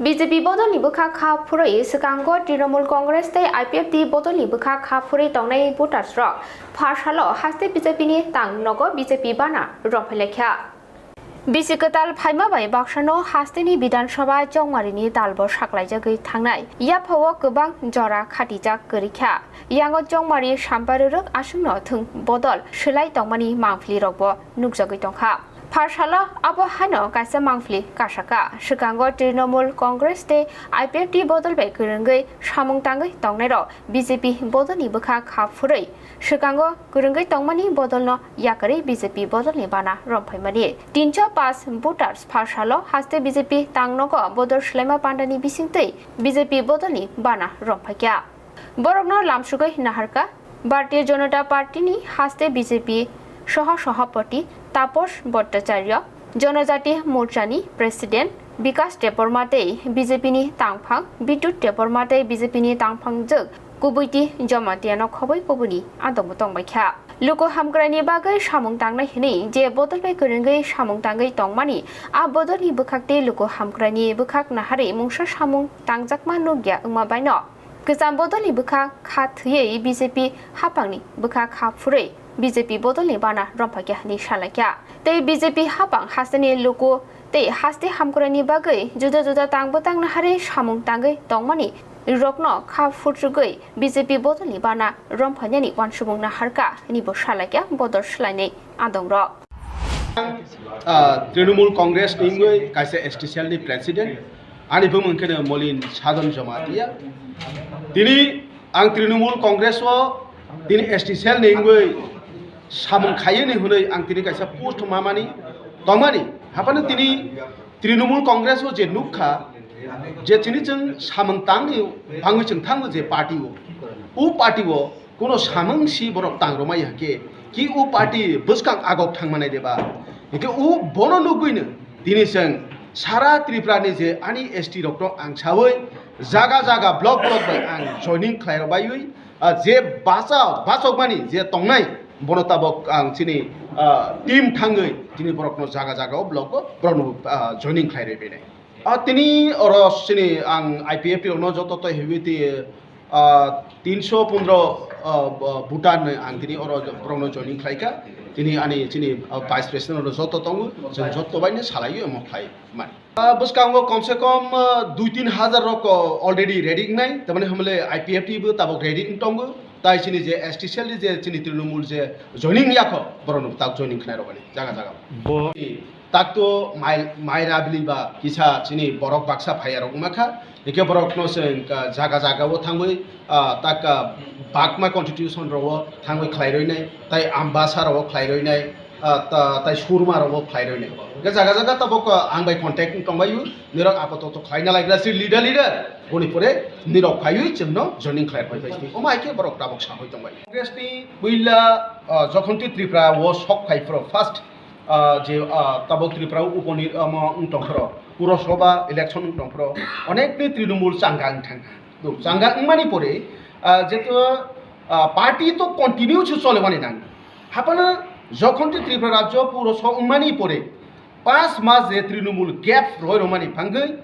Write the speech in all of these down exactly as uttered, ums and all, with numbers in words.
B J P bodolni bwkha kha phurwi swkango Trinamool Congress tei I P F T bodolni bwkha kha phurwi tongnai voters rok pharsalo haste B J P ni tang nogo B J P bana romphai laikha. Bisi kwtal phaima bai baksano hasteni Bidhan Sabha chongmarini dalbo saklaijagwi thangnai. Yaphao kwbang jora khatijak kwrwi kha. Yango chongmari samparurwk aswkno thwng bodol swlai tongmani mangpili rokbo nukjagwi tongkha. Pharsalo abo haino kaisa mangpili kasaka. Swkango Trinamool Congress tei I P F T bodol bai kwrwngwi samung tangwi tongnairok B J P bodolni bwkha kha phurwi swkango kwrwngwi tongmani bodolno yakarwi B J P bodolni bana romphaimani. Tinso pass voters pharsalo haste B J P tang nogo bodol swlaima pandani bisingtwi B J P bodolni bana romphaikha. Borokno lamsugwi naharkha Bharatiya Janata Party ni haste B J P soho Sohapati Taposh Bhattacharya, Janajati Morcha ni President Bikas Debbarma tei B J P ni tangphang Bidut Debbarma tei B J P ni tangphang jwk Kubuiti Jamatia no khoboi kubuni adongo tongbaikha. Luku hamkrai ni bagwi samung tangnai hwnwi je bodol bai kwrwngwi samung tangwi tongmani, a bodol ni bwkhak tei luku hamkrai ni bwkhak naharwi mungsa samung tangjakma nukya wngma baino. Kwcham bodolni bwkha kha thwiwi B J P haphangni bwkha kha phurwi B J P bodolni bana romphaikha hwnwi salaikha. Tei B J P haphang hasteni luku tei haste hamkrai ni bagwi juda juda tang bwtang naharwi samung tangwi tongmani rokno kha phurchugwi B J P bodolni bana romphainani uansukmung naharkha hwnwi bo salaikha bodol swlainai adongrok. Ah, Trinamool Congress ni wngwi kaisa S T cell ni president, ani bumung khe Molin Sadon Jamatia. Tini ang Trinamool Congress o tini S T cell ni wngwi samung khaiwi ni hwnwi ang tini kaisa post mamani tongmani. Haphano tini Trinamool Congress o je nukha, je chini chwng samung tangni bangwi chwng thango je party o, o party o Kuno samung si borok tang romai hakhe ki o party bwskang agok thangmanai deba? Hingke o bono nugwino tini chwng sara Tripura ni je ani S T rokno ang sawi jaga jaga block block bai ang joining khlai rwbaiwi, ah, je bacha bachokmani je tongnai bono tabok ang chini, ah, team thangwi tini borokno jaga jaga o block o borokno, ah, joining khlai rwbainai. Ah, tini oro chini ang I P F T rokno joto tei heavy tei, ah, tinso pondro, ah, bo-, Bhutan ni ang tini oro borokno joining khlaikha. Tini ani chini, ah, vice president rok joto tongo, chwng joto bai no salaiwi omo khlai mani. Ah, bwskango kom se kom, ah, dui tin hajar rok, ah, already ready wngnai, tamani hamle I P F T bo tabok ready wng tongo. Tai chini je S T cell ni je chini Trinamool je joining yakho, borokno tak joining khnai rok ani jaga jaga. Bo- Takto mai, mai rabili ba kisa chini borok baksa phaiya rok wngma kha. Hingke borok no se, ah, jaga jaga o thangwi, ah, tak, ah, bakma constitution rok o thangwi khlai roi nai, tai Ambasa rok o khlai roi nai, ah, ta-, tai Surma rok o khlai roi nai. Hingke jaga jaga tabok, ah, ang bai contact wng tong bai o, nirok apato to khlai na lai gra si leader leader. Boni pore nirok phaiwi chwng no joining khlai roi bai. Omo hai khe borok tabok sa hoi tong bai. Congress ni puila, ah, jokhon twi Tripura o sok phai phro first ah, je, ah, tabok Tripura o uponi, ah, mo wng tong phro, Purosabha election wng tong phro, onekni Trinamool changa wng thang kha. Changa wngmani pore, ah, jeto, ah, party to continue se cholemani nang. Haphano jokhon twi Tripura rajyo Purosabha wngmani pore, panch mas je Trinamool gap roi romani phangwi,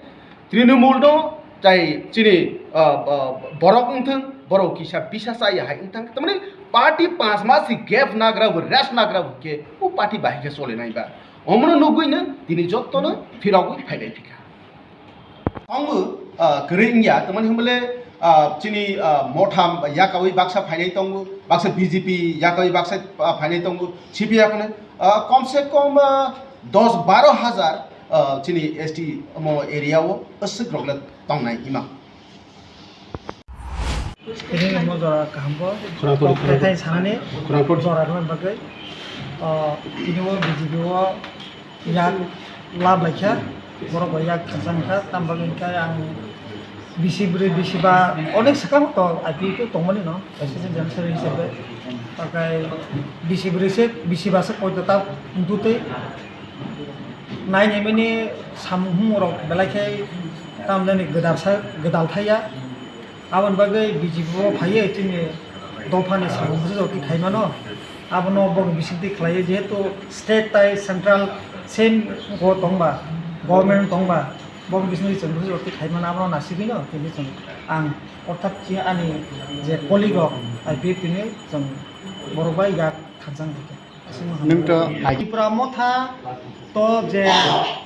Trinamool no tai chini, ah, ah, borok wngthang, borok kisa bisa chaya hai wngthang. Tamani party panch mas si gap nagra bo, rest nagra bo khe o party bahai khe chole nai ba. Omono nugwi no tini jotto no phirogwi phai lai phikha. Tongo, ah, kwrwi wngya, tamani hwnbole, ah, chini, ah, Motham yakawi baksa phainai tongo, baksa B J P yakawi baksa, ah, phainai tongo, C P I yakno, ah, kom se kom, ah, dos baro hajar, ah, chini S T omo area o aswk rok le tongnai hima. Tini omo jora kaham bo. Khorang pori, khorang pori. Tei sanani khorang pori. Jora rwna bagwi, ah, tini o B J P o yak lab laikha, borok bai yak khajang kha, tamo bagwi hwnkhe ang bisi bwrwi, bisi ba onek swkang to I P F T o tongmani no, assistant general secretary hisabe. Takai bisi bwrwi se, bisi ba se poito ta wngtwi tei nine M N A samung humung rok belai khe tamjani gwdal sa, gwdal thaya. Aboni bagwi B J P o phaiwi chini dophani samung bwsajak twi khaimano. Abono bokni bisingtwi khlaiwi, jehetu state tai central same go tongba, government tongba, Bo bisingtwi chwng busi roti khaimano abono nasigwino tini chwng ang orthat khe ani je colleague rok I P F T ni chwng borok bai yak thansa wngkha khe. Nwng to Tripura motha to je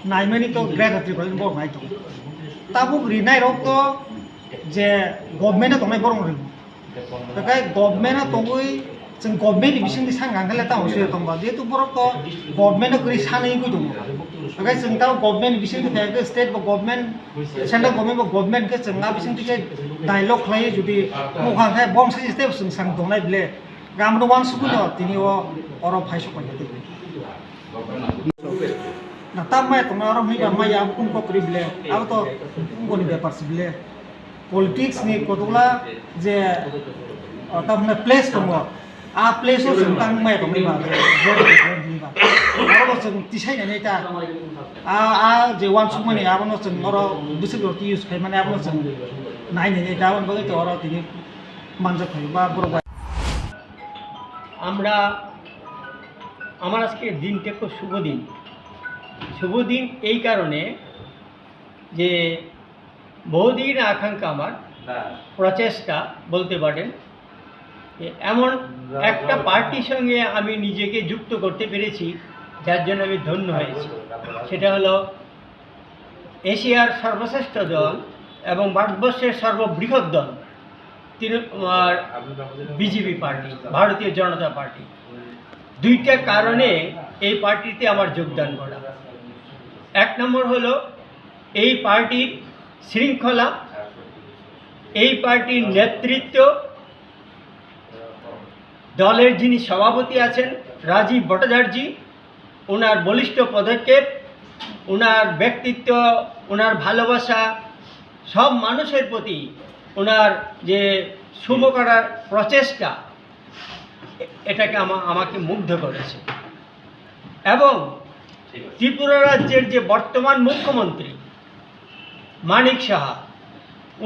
naimani to great Tripura borok nai tongo. Tabuk rinai rok to je government tongnai borok ringo. Bekai government o tongwi chwng government ni bisingtwi sang ang khe le tamo se tongba. Jehetu borok to government o kwrwi sanwi wngwi tongo. Bekai chwng tamo government ni bisingtwi khe state bo government, central government bo government khe chwng a bisingtwi khe dialogue khlai jodi mokha khe bom sai step chwng sang tongnai bile. Gam no wansugwi no tini o oro phai sok pai. Na tam mai tongna oro hwnwi ba mai ya kum ko kwrwi bile. Abo to kum ko ni bepar si bile. Politics ni kotokla je, o, tamo place tongo. A place o chwng tang maya tongwi ba, vote rwwi ba. Aro bo chwng tisai nai ta. A, a je wansukmani abono chwng oro bwswk rok use khai mani abono chwng nai nai ta. Aboni bagwi to oro tini manjak khai ba borok bai. আমরা, আমার আজকের দিনটা খুব শুভ দিন। শুভ দিন এই কারণে যে বহুদিন আকাঙ্ক্ষা আমার, প্রচেষ্টা বলতে পারেন, যে এমন একটা পার্টির সঙ্গে আমি নিজেকে যুক্ত করতে পেরেছি, যার জন্য আমি ধন্য হয়েছি। সেটা হলো এশিয়ার সর্বশ্রেষ্ঠ দল এবং ভারতবর্ষের সর্ববৃহৎ দল তৃণ-, আর বিজেপি পার্টি, ভারতীয় জনতা পার্টি। দুইটা কারণে এই পার্টিতে আমার যোগদান করা। এক নম্বর হলো এই পার্টির শৃঙ্খলা, এই পার্টির নেতৃত্ব, দলের যিনি সভাপতি আছেন রাজীব ভট্টাচার্য, ওনার বলিষ্ঠ পদক্ষেপ, ওনার ব্যক্তিত্ব, ওনার ভালোবাসা, সব মানুষের প্রতি ওনার যে শুভ করার প্রচেষ্টা, এ-, এটাকে আমা-, আমাকে মুগ্ধ করেছে। এবং ত্রিপুরা রাজ্যের যে বর্তমান মুখ্যমন্ত্রী মানিক সাহা,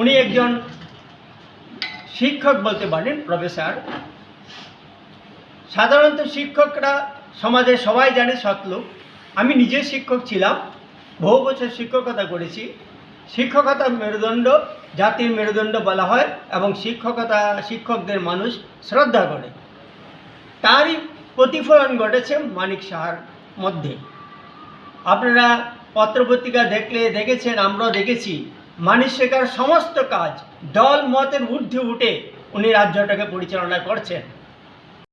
উনি একজন শিক্ষক বলতে পারেন, প্রফেসর। সাধারণত শিক্ষকরা সমাজে সবাই জানে সৎ লোক। আমি নিজে শিক্ষক ছিলাম, বহু বছর শিক্ষকতা করেছি। শিক্ষকতা মেরুদণ্ড, জাতির মেরুদণ্ড বলা হয় এবং শিক্ষকতা, শিক্ষকদের মানুষ শ্রদ্ধা করে। তারই প্রতিফলন ঘটেছে মানিক সাহার মধ্যে। আপনারা পত্রপত্রিকা দেখলে দেখেছেন, আমরাও দেখেছি, মানিক সাহার সমস্ত কাজ দল মতের ঊর্ধ্বে উঠে উনি রাজ্যটাকে পরিচালনা করছেন।